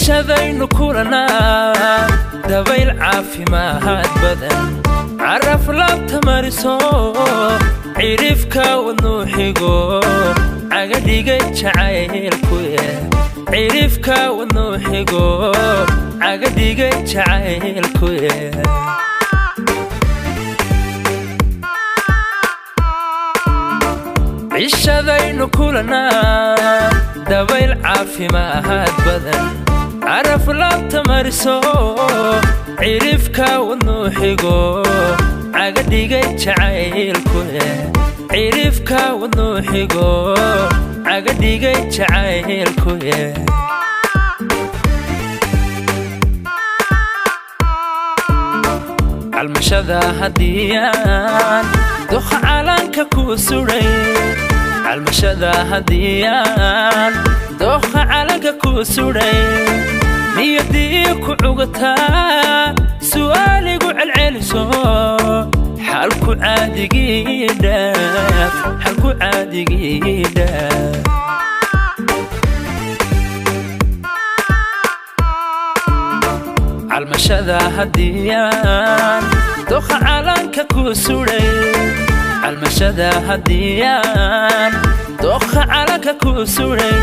Cishadaynu kulanaa dabayl caafimaad badan caraf laabta mariso cirifka wadnuu xigo cagadhigay jacaylkuye cirifka wadnuu xigo cagadhigay jacaylkuye. Cishadaynu kulanaa dabayl caafimaad badan caraf laabta mariso cirifka wadnuu xigo cagadhigay jacaylkuye cirifka wadnuu xigo cagadhigay jacaylkuye. Calmashada haddiyaan duqa calanka ku suray calmashada haddiyaan dooqa calanka ku suray niyadii ku cugataa su'aaligu celceliso xalku caadigii dhaaf xalku caadigii dhaaf. Calmashada haddiyaan duqa calanka ku suray calmashada haddiyaan dooqa calanka ku suray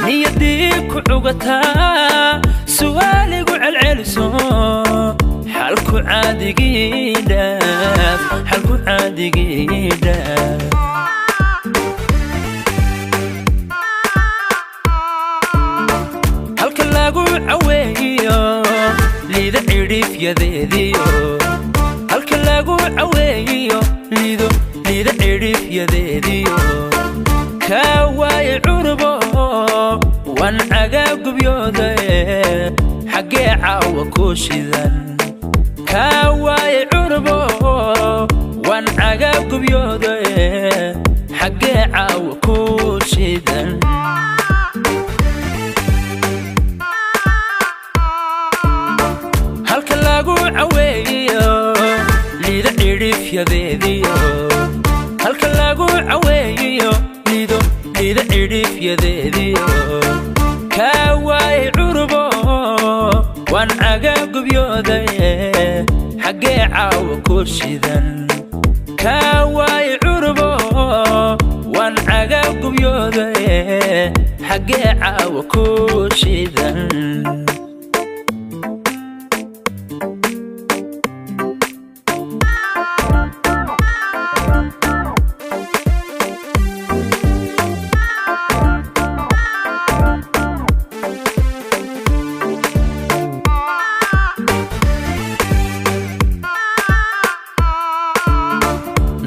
niyadii ku cugataa su'aaligu celceliso xalku caadigii dhaaf xalku caadigii dhaaf. Halka lagu caweeyo liida cidhifyadeediyo halka lagu caweeyo liido liida cidhifyadeediyo kaa waaye cunubo waan cagaa gubyoodae xaggee caawa ku shidan kaa waaye cunubo waan cagaa gubyoodae xaggee caawa ku shidan. Halka lagu caweeyo liida cidhifyadeediyo halka lagu caweeyo liido liida cidhifyadeediyo kaa waaye cunubo waan cagaa gubyoodae xaggee caawa ku shidan kaa waaye cunubo waan cagaa gubyoodae xaggee caawa ku shidan.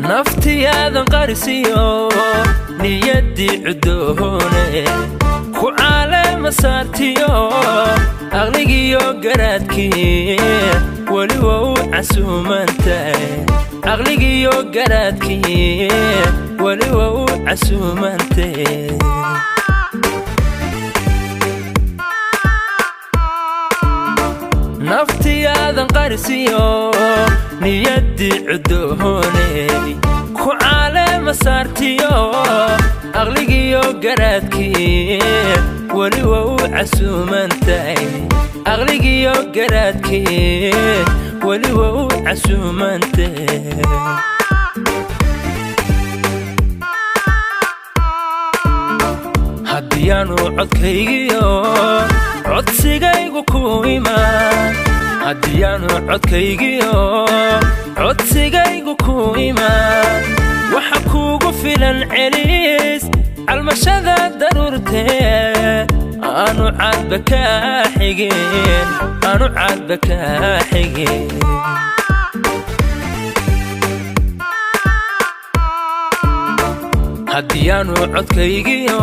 Naftiyaadan qarisiyo niyaddii cuddoone ku caalema saartiyo aqligiyo garaadkii weli waa u casuumantahay aqligiyo garaadkii weli waa u casuumantahay. Naftiyaadan qarisiyo niyaddii cuddoone ku caalema saartiyo aqligiyo garaadkii weli waa u casuumantahay aqligiyo garaadkii weli waa u casuumantahay. Haddiyaanu codkaygiyo codsigaygu ku imaan haddiyaanu codkaygiyo codsigaygu ku imaan waxa kuugu filan celis calmashada daruurtee aanu caadba kaa xigin aanu caadba kaa xigin. Haddiyaanu codkaygiyo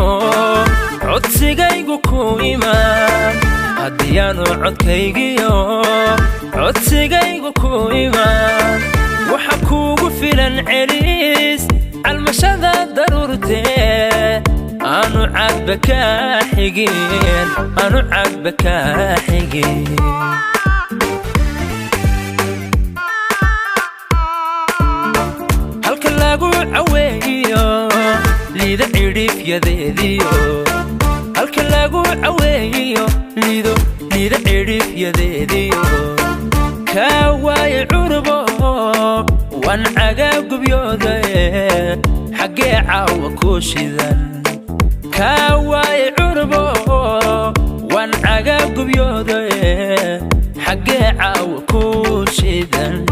codsigaygu ku imaan haddiyaanu codkaygiyo codsigaygu ku imaan waxa kuugu filan celis calmashada daruurtee aanu caadba kaa xigin aanu caadba kaa xigin. Halka lagu caweeyo liida cidhifyadeediyo halka lagu Lagu caweeyiyo Liido, Liida cidhifyadeediyo kaa waaye curubo, waan cagaa gubyoodaye, xaggee caawa ku shidan? Kaa waaye curubo, waan cagaa gubyoodaye, xaggee caawa ku shidan?